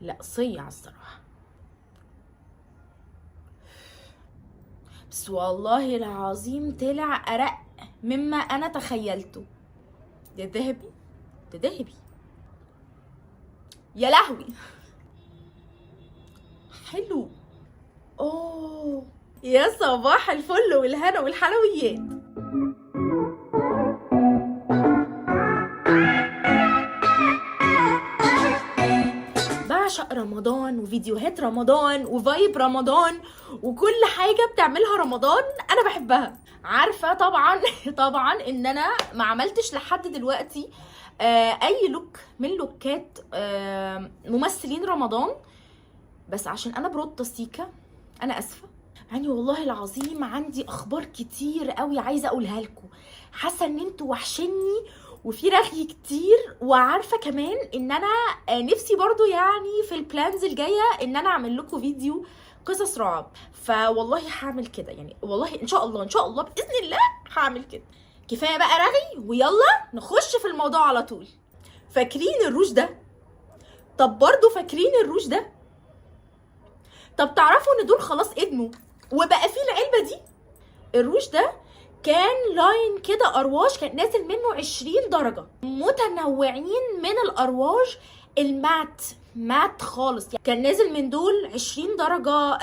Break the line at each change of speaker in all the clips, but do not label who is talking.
لا صيع الصراحة، بس والله العظيم طلع ارق مما انا تخيلته. ده ذهبي، ده ذهبي يا لهوي، حلو. اوه يا صباح الفل والهنا والحلويات. بعشق رمضان وفيديوهات رمضان و vibe رمضان وكل حاجة بتعملها رمضان أنا بحبها. عارفة طبعا طبعا إن أنا ما عملتش لحد دلوقتي أي look من لوكات ممثلين رمضان، بس عشان أنا برد سيكا أنا آسفة. يعني والله العظيم عندي أخبار كتير قوي عايزة أقولها لكم، حاسة إن انتوا وحشني وفي رغي كتير، وعارفه كمان ان انا نفسي برضو يعني في ال plans الجاية ان انا اعمل لكم فيديو قصص رعب، فوالله هعمل كده يعني، والله ان شاء الله ان شاء الله باذن الله هعمل كده. كفاية بقى رغي ويلا نخش في الموضوع على طول. فاكرين الروج ده؟ طب برضو فاكرين الروج ده؟ طب تعرفوا ان دول خلاص ادموا وبقى فيه العلبة دي؟ الروج ده كان line كده ارواج كان نازل منه 20 درجة متنوعين من الارواج ال matte، matte خالص، يعني كان نازل من دول 20 درجة،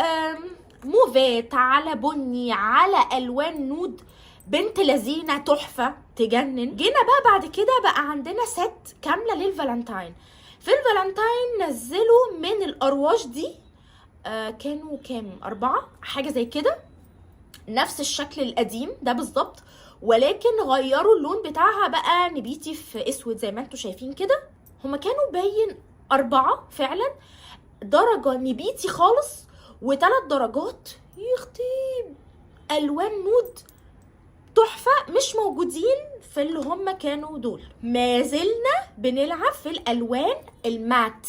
موفات على بني على الوان nude، بنت لذينة تحفة تجنن. جينا بقى بعد كده بقى عندنا set كاملة للفالنتاين. في الفالنتاين نزلوا من الارواج دي، كانوا كام؟ 4 حاجة زي كده، نفس الشكل القديم ده بالظبط، ولكن غيروا اللون بتاعها بقى نبيتي في اسود زي ما انتوا شايفين كده. هما كانوا باين 4 فعلا، درجة نبيتي خالص وتلات درجات يختي الوان nude تحفة مش موجودين في اللي هما كانوا دول. ما زلنا بنلعب في الالوان ال matte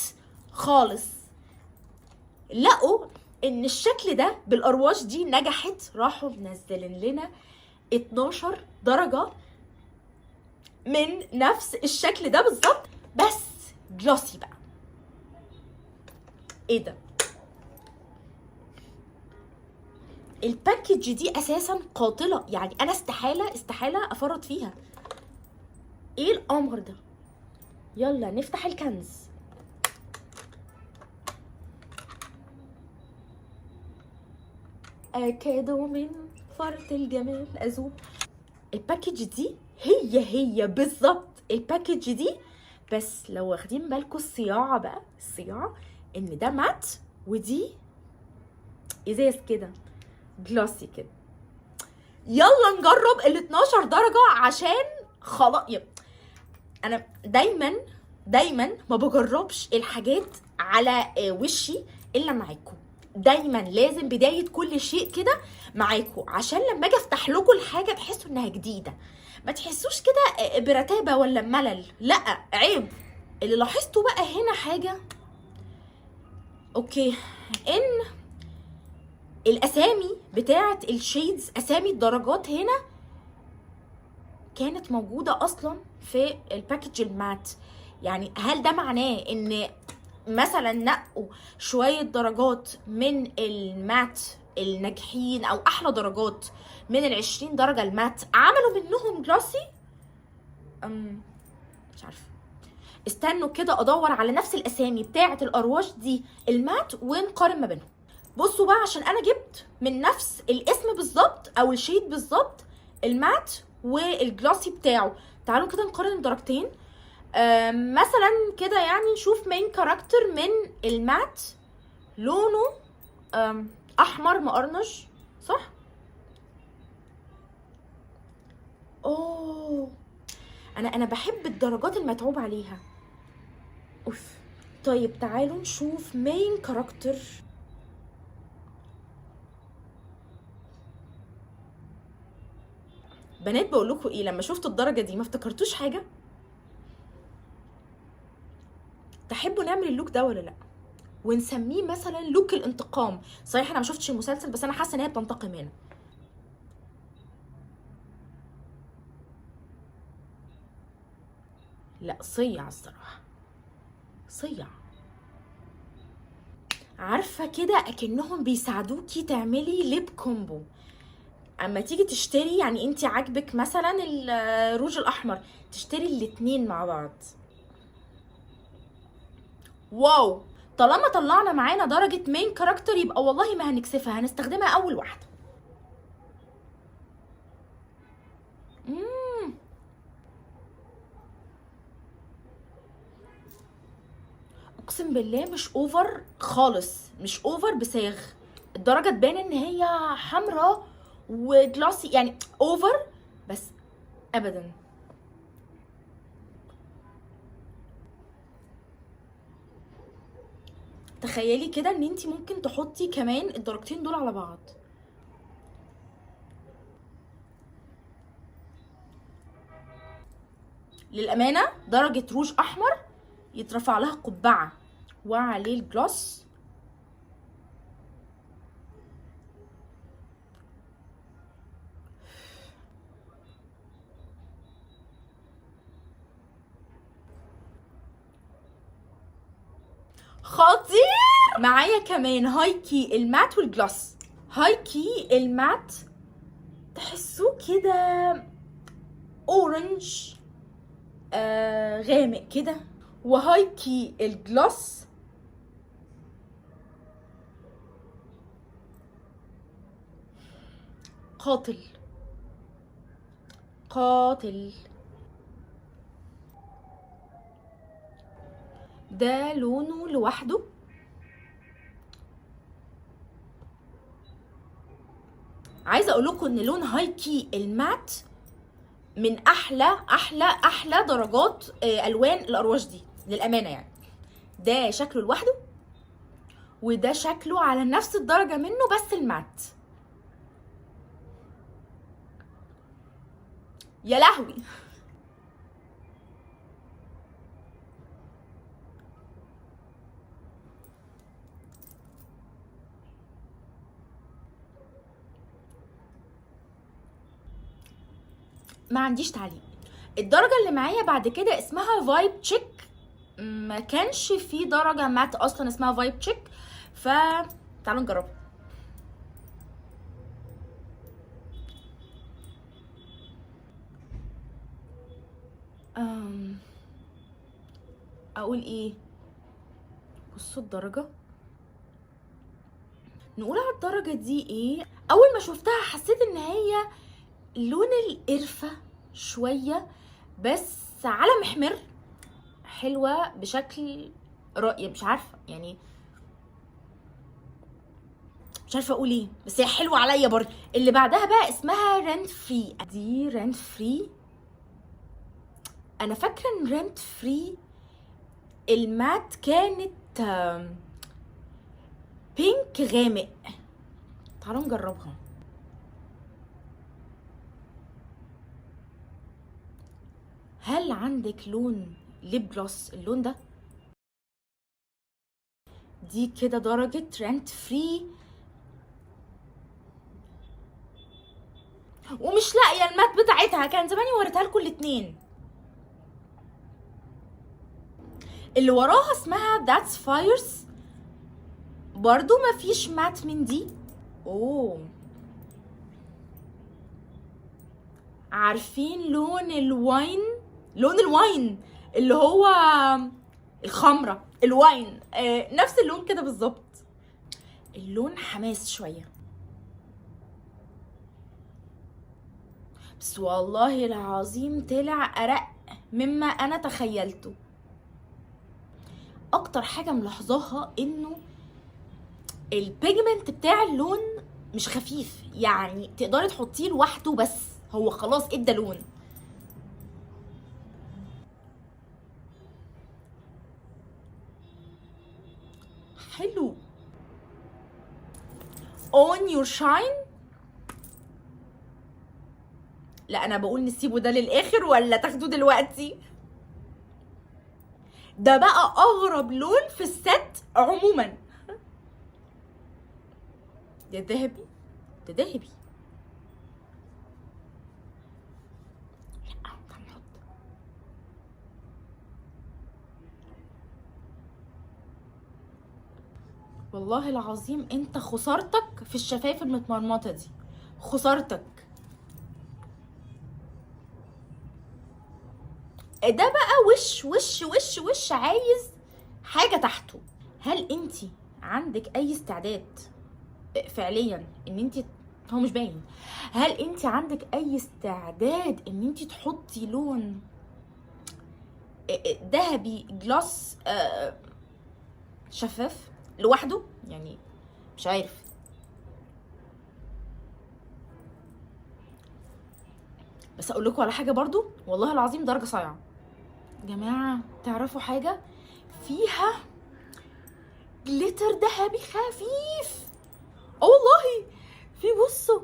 خالص. لقوا ان الشكل ده بالارواج دي نجحت، راحوا منزلين لنا 12 درجة من نفس الشكل ده بالظبط، بس glossy بقى. ايه ده؟ ال package دي اساسا قاتلة، يعني انا استحالة استحالة افرط فيها. ايه الامر ده؟ يلا نفتح الكنز. أكاد من فرط الجمال أذوب. ال package دي هي هي بالظبط ال package دي، بس لو واخدين بالكم الصياعة بقى، الصياعة إن ده matte ودي إزاز كده glossy كده. يلا نجرب ال 12 درجة عشان خلاص. أنا دايما دايما ما بجربش الحاجات على وشي إلا معاكم، دايما لازم بداية كل شيء كده معاكم، عشان لما اجي افتح لكم الحاجة تحسوا انها جديدة، ما تحسوش كده برتابة ولا ملل، لا عيب. اللي لاحظته بقى هنا حاجة، okay، ان الاسامي بتاعة ال shades، اسامي الدرجات هنا كانت موجودة اصلا في ال package ال matte. يعني هل ده معناه ان مثلا نقوا شوية درجات من ال matte الناجحين او احلى درجات من ال20 درجة ال matte عملوا منهم glossy؟ مش عارفة. استنوا كده ادور على نفس الاسامي بتاعة الارواج دي ال matte ونقارن ما بينهم. بصوا بقى، عشان انا جبت من نفس الاسم بالظبط او ال shade بالظبط ال matte وال glossy بتاعه، تعالوا كده نقارن الدرجتين. مثلا كده يعني نشوف main character من ال matte لونه، احمر مقرنش، صح؟ اوه انا بحب الدرجات المتعوب عليها. اوف. طيب تعالوا نشوف main character. بنات بقول لكم ايه، لما شفتوا الدرجة دي ما افتكرتوش حاجة؟ تحبوا نعمل ال look ده ولا لا؟ ونسميه مثلا look الانتقام. صحيح انا ما شفتش المسلسل، بس انا حاسه ان هي بتنتقم هنا. لا صيع الصراحة، صيع. عارفه كده اكنهم بيساعدوكي تعملي lip combo اما تيجي تشتري. يعني انت عاجبك مثلا الروج الاحمر، تشتري الاتنين مع بعض. wow، طالما طلعنا معانا درجة main character يبقى والله ما هنكسفها، هنستخدمها اول واحدة. اقسم بالله مش over خالص، مش over بساغ. الدرجة تبان ان هي حمراء و glossy، يعني over بس ابدا. تخيلي كده ان انتي ممكن تحطي كمان الدرجتين دول على بعض. للأمانة درجة روج أحمر يترفع لها قبعة وعليه ال gloss. خطير. معايا كمان High Key ال matte وال gloss. High Key ال matte تحسوه كده orange غامق كده، و High Key ال gloss قاتل قاتل. ده لونه لوحده. عايزه اقول لكم ان لون High Key ال matte من احلى احلى احلى درجات الوان الارواج دي للامانة. يعني ده شكله لوحده وده شكله على نفس الدرجة منه بس ال matte. يا لهوي. ما عنديش تعليق. الدرجة اللي معايا بعد كده اسمها Vibe Chic. ما كانش في درجة matte اصلا اسمها Vibe Chic، فتعالوا نجربها. اقول ايه؟ بصوا الدرجة، نقول على الدرجة دي ايه؟ اول ما شفتها حسيت ان هي لون القرفة شوية بس على محمر، حلوة بشكل رائع. مش عارفة يعني، مش عارفة اقول ايه، بس هي حلوة عليا برضه. اللي بعدها بقى اسمها Rent Free. دي Rent Free، انا فاكرة ان Rent Free ال matte كانت pink غامق. تعالوا نجربها. هل عندك لون lip gloss اللون ده؟ دي كده درجة Rent Free، ومش لاقية ال matte بتاعتها، كان زماني وريتها لكم الاتنين. اللي وراها اسمها That's Fires، برضو مفيش matte من دي. اوه، عارفين لون ال wine؟ لون ال wine اللي هو الخمرة، ال wine، نفس اللون كده بالظبط. اللون حماس شوية، بس والله العظيم طلع أرق مما أنا تخيلته. أكتر حاجة ملاحظاها إنه ال pigment بتاع اللون مش خفيف، يعني تقدري تحطيه لوحده بس هو خلاص ادى لون. حلو. On your shine. لا انا بقول نسيبه ده للاخر ولا تاخدوه دلوقتي؟ ده بقى اغرب لون في ال set عموما. ده ذهبي، ده ذهبي. لا تعال نحط. والله العظيم انت خسارتك في الشفايف المتمرمطه دي، خسارتك. ده بقى وش وش وش وش عايز حاجة تحته. هل انت عندك اي استعداد فعليا ان انت، هو مش باين، هل انت عندك اي استعداد ان انت تحطي لون ذهبي gloss شفاف لوحده؟ يعني مش عارف. بس اقول لكم على حاجة برضو، والله العظيم درجه صايعه جماعة. تعرفوا حاجة فيها glitter ذهبي خفيف؟ والله في، بصوا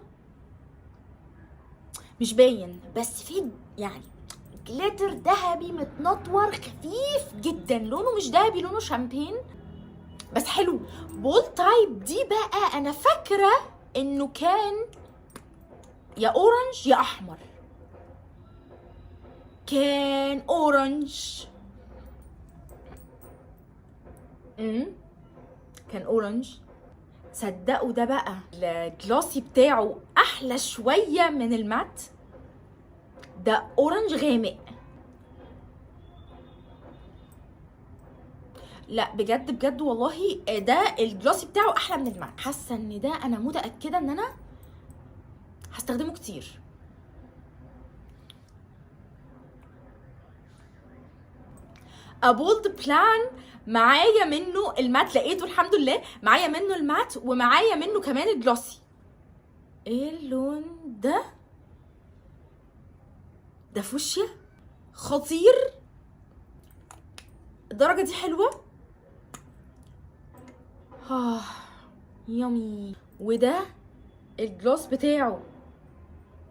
مش باين، بس في يعني glitter ذهبي متنطور خفيف جدا، لونه مش ذهبي، لونه شامبين بس حلو. Bold Type دي بقى انا فاكره انه كان يا orange يا احمر، كان orange. كان orange. صدقوا ده بقى ال glossy بتاعه احلى شوية من ال matte، ده orange غامق. لا بجد بجد والله ده ال glossy بتاعه احلى من ال matte. حاسه ان ده انا متاكدة ان انا هستخدمه كتير. A Bold Plan معايا منه ال matte، لقيته الحمد لله، معايا منه ال matte ومعايا منه كمان ال glossy. ايه اللون ده؟ ده فوشيا خطير. الدرجة دي حلوة. Yummy. وده ال gloss بتاعه،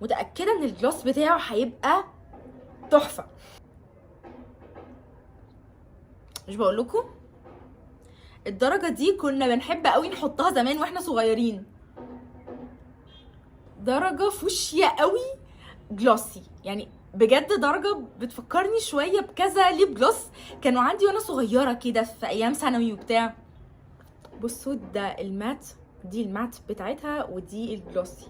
متأكدة ان ال gloss بتاعه هيبقى تحفة. مش بقول لكم الدرجة دي كنا بنحب قوي نحطها زمان واحنا صغيرين. درجة فوشيا قوي glossy، يعني بجد درجة بتفكرني شوية بكذا lip gloss كانوا عندي وانا صغيرة كده في ايام ثانوي وبتاع. بصوا ده ال matte، دي ال matte بتاعتها ودي ال glossy.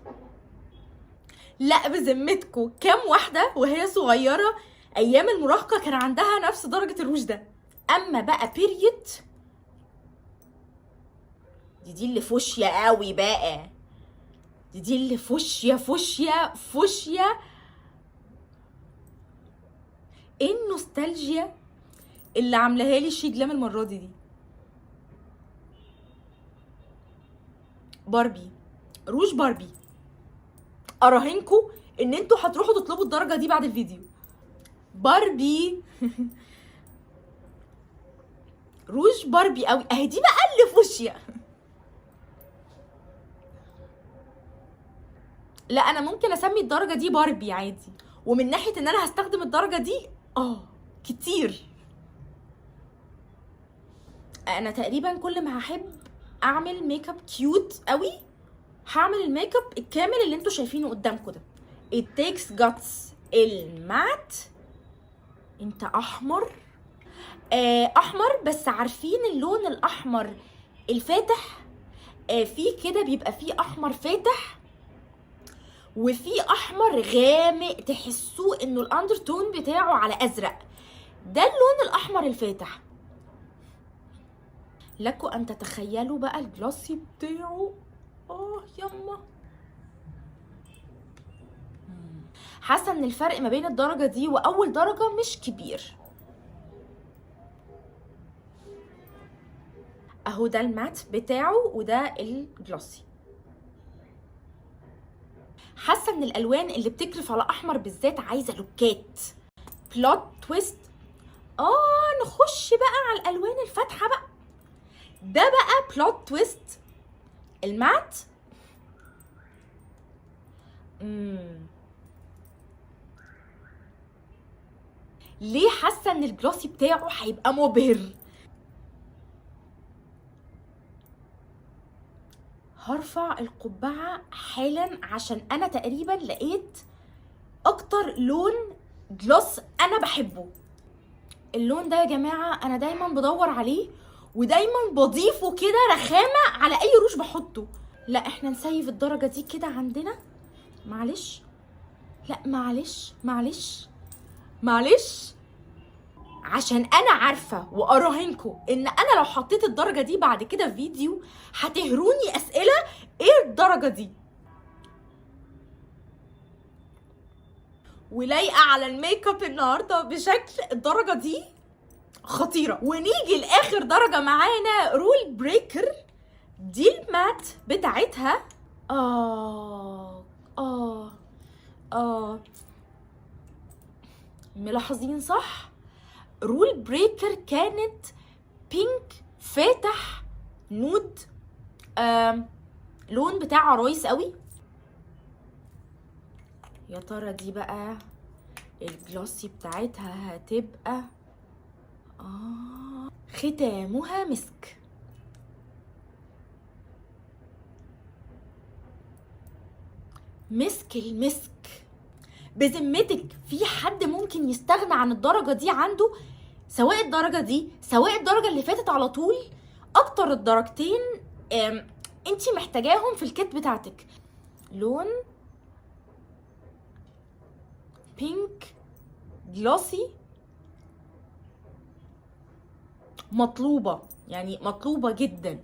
لا بذمتكم كام واحدة وهي صغيرة ايام المراهقة كان عندها نفس درجة الروج ده؟ اما بقى Period دي اللي فوشيا قوي بقى، دي اللي فوشيا فوشيا فوشيا. ايه النوستالجيا اللي عاملاها لي SHEGLAM المرة دي؟ باربي، روج باربي. اراهنكم ان انتوا هتروحوا تطلبوا الدرجة دي بعد الفيديو. باربي روج باربي قوي. اهي دي بقى اللي فوشيا. لا انا ممكن اسمي الدرجة دي باربي عادي، ومن ناحية ان انا هستخدم الدرجة دي كتير. انا تقريبا كل ما هحب اعمل make up cute قوي هعمل الميك اب الكامل اللي انتوا شايفينه قدامكم ده. It takes guts. ال matte انت احمر، احمر بس عارفين اللون الاحمر الفاتح؟ في كده بيبقى فيه احمر فاتح وفي احمر غامق تحسوه انه ال undertone بتاعه على ازرق. ده اللون الاحمر الفاتح. لكم ان تتخيلوا بقى ال glossy بتاعه. يما. حاسه ان الفرق ما بين الدرجة دي واول درجه مش كبير. اهو ده ال matte بتاعه وده ال glossy. حاسه ان الالوان اللي بتكرف على احمر بالذات عايزه لوكات Plot Twist. نخش بقى على الالوان الفاتحة بقى. ده بقى Plot Twist ال matte. ليه حاسه ان ال glossy بتاعه هيبقى مبهر؟ هرفع القبعة حالا عشان انا تقريبا لقيت اكتر لون gloss انا بحبه. اللون ده يا جماعة انا دايما بدور عليه ودايما بضيفه كده رخامه على اي روج بحطه. لا احنا نسيف الدرجة دي كده عندنا، معلش، لا معلش معلش معلش، عشان انا عارفه واراهنكم ان انا لو حطيت الدرجة دي بعد كده في فيديو هتهروني اسئلة ايه الدرجة دي. ولايقه على الميك اب النهارده بشكل، الدرجة دي خطيرة. ونيجي لاخر درجه معانا، Rule Breaker. دي ال matte بتاعتها. ملاحظين صح؟ Rule Breaker كانت pink فاتح nude، لون بتاع عرايس قوي. يا ترى دي بقى ال glossy بتاعتها هتبقى ختامها مسك. مسك المسك. بذمتك في حد ممكن يستغنى عن الدرجة دي عنده؟ سواء الدرجة دي سواء الدرجة اللي فاتت على طول، اكتر الدرجتين، انتي محتاجاهم في ال kit بتاعتك. لون pink glossy مطلوبة، يعني مطلوبة جدا.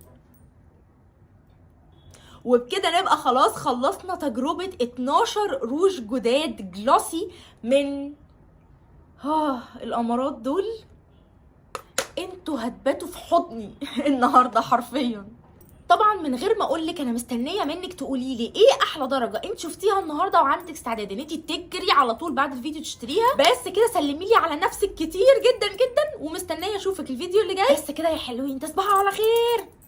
وبكده نبقى خلاص خلصنا تجربة 12 روج جداد glossy من الأمارات دول. انتوا هتباتوا في حضني النهاردة حرفيا. طبعا من غير ما اقول لك، انا مستنيه منك تقولي لي ايه احلى درجه انت شفتيها النهارده وعندك استعداد ان انت تجري على طول بعد الفيديو تشتريها. بس كده سلمي لي على نفسك كتير جدا جدا، ومستنيه اشوفك الفيديو اللي جاي. بس كده يا حلوين، تصبحوا على خير.